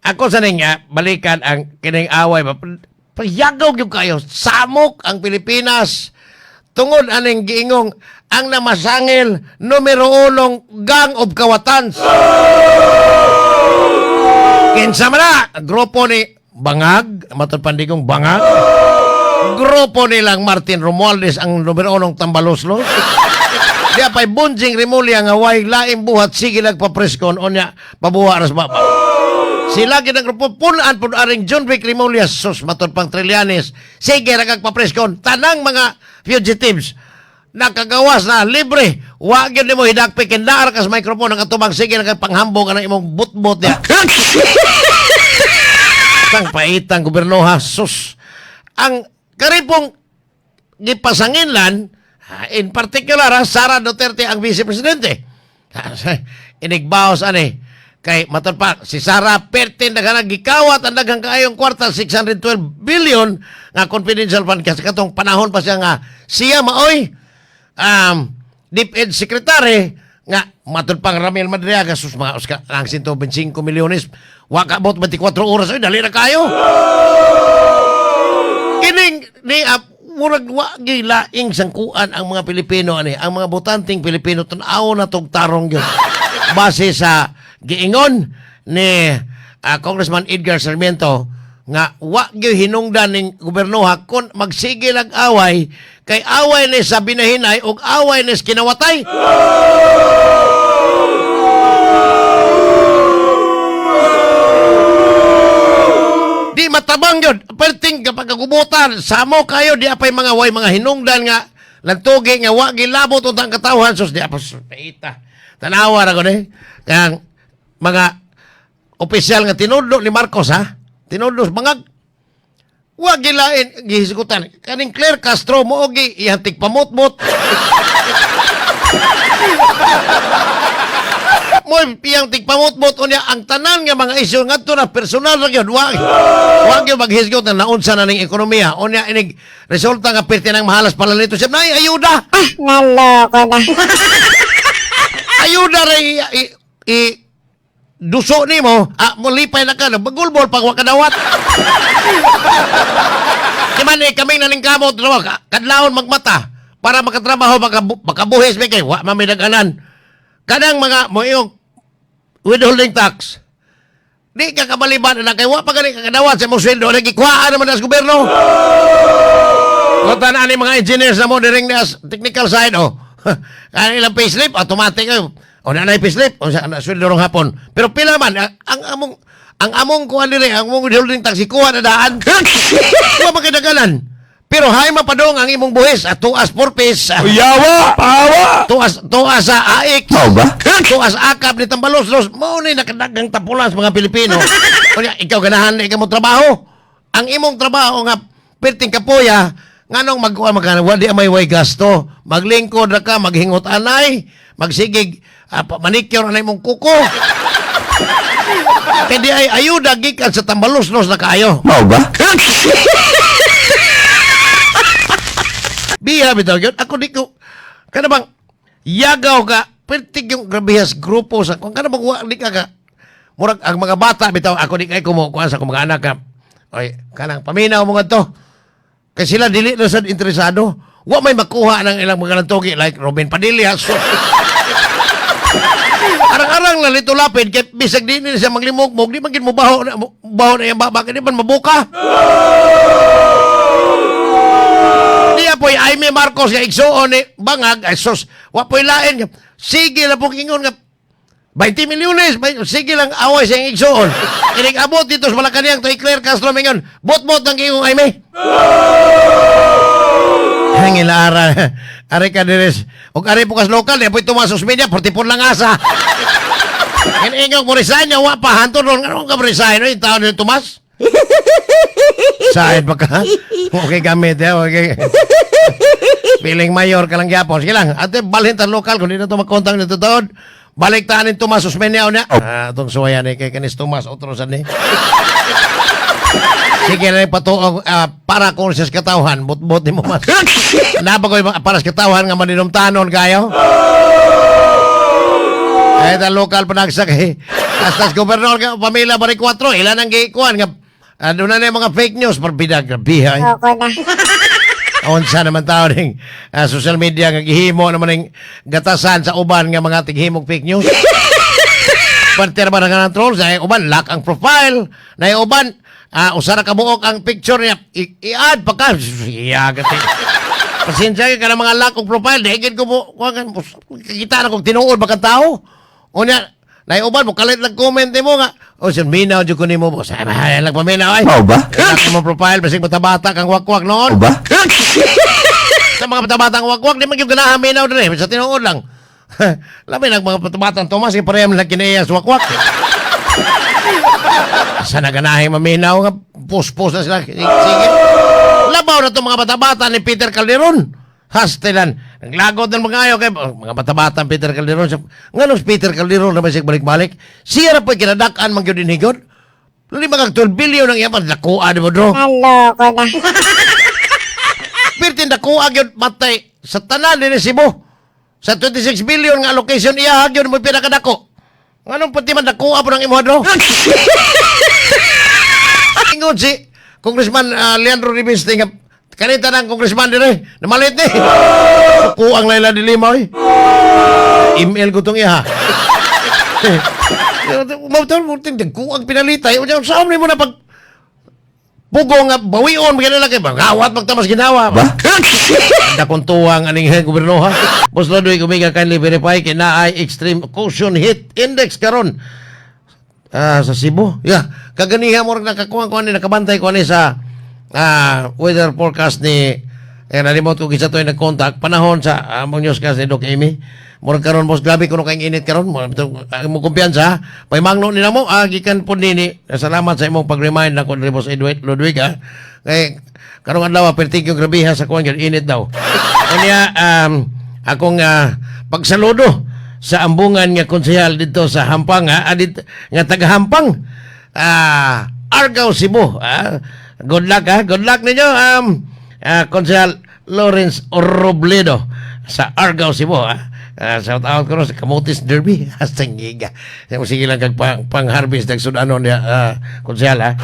Ako sa ning balikan ang kining away ba. Payagaw gyud kayo. Samok ang Pilipinas. Tungod aning giingong ang namasangil numero unong gang of kawatans. Kinsa man na, grupo ni Bangag, matod pandigong Bangag. Grupo nilang Martin Romualdez ang numero unong tambaloslos. Di pa'y Bunjing Remulla nga way laing buhat sige nagpapreskon onya pabuha ras baba. Sila gid ang grupo punan pud aring John Vic Remulla, sus matod pang Trillanes. Sige ra kag papreskon tanang mga fugitives nakagawas na libre. Wa gyud nimo hidakpi kay naa ra kas microphone ang atubang sige ra kag panghambog ang imong butbot niya. Tang paitang gobyerno ha, sus. Ang karipong gipasanginlan, in particular ha, Sara Duterte ang vice presidente. Inigbaos ani kay matod pa si Sara pertin daghan gikawat ang daghang kaayong kwarta 612 billion nga confidential fund kasi katong panahon pa siya nga siya maoy DepEd secretary nga matod pang Ramil Madriaga, sus mga uska ang 125 milyones wa kaabot 24 oras, oy dali na kayo. Kining ni murag wa gilaing sangkuan ang mga Pilipino ani, ang mga botanteng Pilipino tan-aw na tog tarong gyud. Base sa giingon ni Congressman Edgar Sarmiento nga wa gyud hinungdan ning gobernoha kon magsige lag away kay away ni sa binahinay ug away ni sa kinawatay. Di matabang yun. Perting kapag kagubutan, samo kayo, di apay mga way, mga hinungdan nga, lantugi nga, wa gilabot untang katawhan. Sus, di apa, sus, paita. Tanawa na ko ni. Kaya, mga opisyal nga tinudlo ni Marcos, ha? Tinudlo, mga, wa gilain, gihisgutan. Kaning Claire Castro, mo gi, iyang tigpamutmut. Mo'y piyang tigpamutmut unya ang tanan nga mga isyu ngadto na personal ra gyud, wa gyud maghisgot na naunsa na ning ekonomiya unya inig resulta nga pirti nang mahalas palalito siya nay ayuda. Ah, naloko na. Ayuda ra i duso nimo, molipay na ka bagulbol pag wa kadawat. Di man eh, kaming naningkamot dalawa kadlawon magmata para makatrabaho makabuhis mi kay wa man may daganan kanang mga moiyong withholding tax. Di ka kabaliban na kay wa pa gani kakadawat sa imong sweldo, nagikuhaan naman sa gobyerno. Kung tanan ni mga engineers na mo diring na technical side, oh. Kaya ilang payslip, automatic kayo. O na na payslip, o sa na, sweldo rong hapon. Pero pila man, ang among kuan dire, ang among withholding tax, ikuha na daan. Wa man kay daganan. Pero hay mapadong ang imong buhis at tuas purpose. Yawa! Pawa! Tuas tuas sa AIK. Mao ba? Tuas akap ni Tambalos-los. Mao ni nakadagang tapulas mga Pilipino. Kunya, ikaw ganahan na ikaw mo trabaho. Ang imong trabaho nga perting kapoya, nganong magkuha magkana wa di may way gasto. Maglingkod ra ka, maghingot anay, magsigig manicure anay mong kuko. Kay di ay ayuda gikan sa Tambalos-los na kaayo. Mao ba? Biya bitaw yun. Ako di ko kana bang yagaw ka pertig yung grabehas grupo sa kung kana bang wa di ka ka murag ang mga bata bitaw ako di kay kumo kuan sa akong mga anak ka. Oy, kanang paminaw mo ngadto. Kay sila dili na sad interesado. Wa may makuha ng ilang mga lantugi like Robin Padilla. So, arang-arang na lito lapid kay bisag di ni siya maglimugmog di man gid mo baho na iyang baba kay di man mabuka. Niya po'y Amy Marcos nga igsuon ni Bangag, ay sus, wa po'y lain. Sige lang pong ingon nga, 20 milyones, sige lang away sa iyong igsuon. Inig abot dito sa Malacanang to Claire Castro mingon, bot-bot ng ingong Amy. Ang ilaara, ari ka dires. Og ari po kas lokal, di po'y tumas sa media, 44 lang asa. Ingong mo resign niya, wa pa, hantod ron, anong ka resign? Yung taon ni Tomas? Saan pa ka? Okay gamit, eh. Okay. Feeling mayor ka lang gyapon. Sige lang. Ate, balhin ta lokal. Kung di na ito magkontang nito taon, balik ta ni Tomas Osmeña niya. Ah, itong suwaya ni kay kanis Tomas otro sa ni. Sige na patuong para kung siya sa katawhan, bot-bot ni mo mas. Napa ko yung mga para sa katawhan nga maninumtanon kayo. Ay, ta lokal panagsak eh. Hasta gobernador nga Pamela Baricuatro, ilan ang gikuan nga ano na na yung mga fake news parbida grabe ay. Loko na. Unsa naman tao ning social media nga gihimo naman ning gatasan sa uban nga mga tighimog fake news. Panter ba nga ng trolls ay uban lock ang profile, na uban usa ra ka buok ang picture niya i-add pa ka. Iya gati. Pasensya ka na mga lock og profile, di gid ko mo kuwan kita na kung tinuod ba kang tao. Unya, na uban mo kalit lang comment nimo nga, "Oh, sin minaw jud ko nimo, boss." Ay, mahal lang paminaw ay. Mao ba? Lock mo profile basig bata-bata kang wakwak noon. Mao ba? Sa mga bata-batang wakwak, di man gyud ganahan minaw dire, sa tinuod lang. Labi nag mga bata-batang Tomas, kay pareha man lang kinaiya sa wakwak. Sa naganahe maminaw nga, puspos na sila. Sige. Labaw na itong mga bata-bata ni Peter Calderon. Hastilan. Naglagot ng mga ayaw kay mga bata-bata ni Peter Calderon. Nganong si Peter Calderon naman siya balik-balik? Siya ra po'y kinadak-an man gyud inigod. Lima kag 12 billion ang iyang nakuha ni mo, dro. Naloko na. Pirtin nakuha gyud matay sa tanan dinhi Cebu. Sa 26 billion nga allocation iya gyud mo pinakadako. Nganong pati man nakuha po ng imo dro? Ingon si Congressman Leandro Riviste nga kanita ng congressman dire, namalit ni. Kuang Leila de Lima oy. Email ko tong iya. Mao mo ting kuang pinalitay. Unya saan mo na pag pugo nga bawion mga lalaki ba gawat magtamas ginawa Ba? Anda kong tuwang aning gobyerno ha. Boss Ludwig Omega, kindly verify kinaay extreme caution heat index karon. Sa Cebu. Yeah, kaganiha mo rin nakakuha ko ani nakabantay ko ani sa weather forecast ni nalimot ko kinsa to'y nag-contact panahon sa among newscast ni Doc Amy. Murag karon boss, grabe kuno kayong init karon. Mo mo kumpiyansa ha. Paimangno ni namo gikan po nini. Salamat sa imong pag-remind nako ni Boss Edwin Ludwig ha. Kay karong adlaw pertig yung grabiha sa kuan gyud init daw. Unya akong pagsaludo sa ambungan nga konsehal dito sa Hampang ha, adit nga taga Hampang. Argao Cebu. Good luck ha. Good luck ninyo konsehal Lawrence Robledo sa Argao Cebu ha. Shout out ko ron sa Camotes Derby. Hasta ngiga. Sige lang kag pang harvest nagsudanon niya konsehal ha.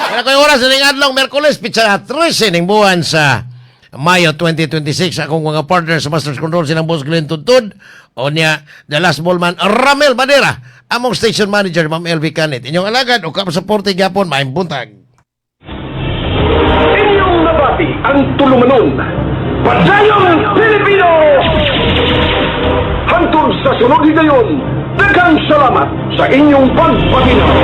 Kaya ko yung oras ning adlaw Merkules pitsa 13 ning buwan sa Mayo 2026. Akong mga partner sa Masters Control silang Boss Glenn Tudtud o niya the last ballman Ramel Badera, among station manager Ma'am LV Canit, inyong alagad o kapasuporte gyapon. Maayong buntag. Inyong nabati ang tulumanon. Padayon Pilipino! Hangtod sa sunod higayon, daghang salamat sa inyong pagpaminaw.